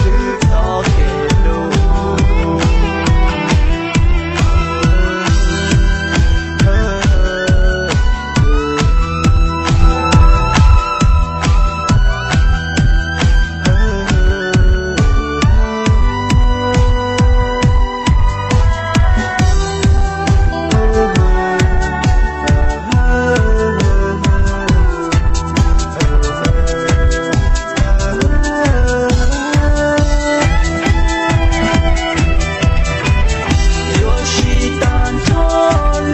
Wb txoj kev hlub. Yuav siv tag nrho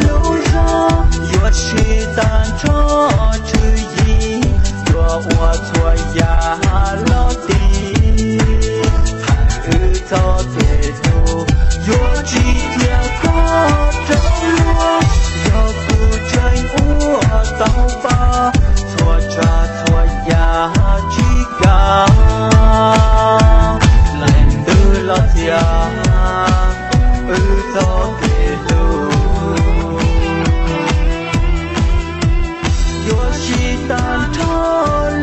lub zog, yuav siv tag nrho tswv yim, yuav ua txhua yam los tiv. Wb txoj kev hlub yuav tsis cia koj rov luag, yog kuv tseem ua tau pab, txhua tsav txhua yam tsis kam. Leej twg los txiav wb txoj kev hlub. Yuav siv tag nrho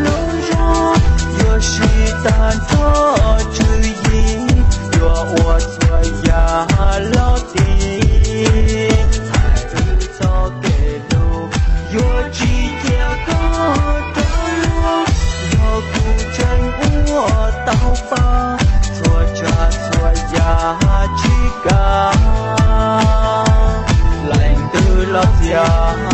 lub zog, yuav siv tag nrho tswv yim, yuav ua txhua yam los tiv. Wb txoj kev hlub yuav tsis cia koj rov luag, yog kuv tseem ua tau pab, txhua tsav txhua yam tsis kam. Leej twg los txiav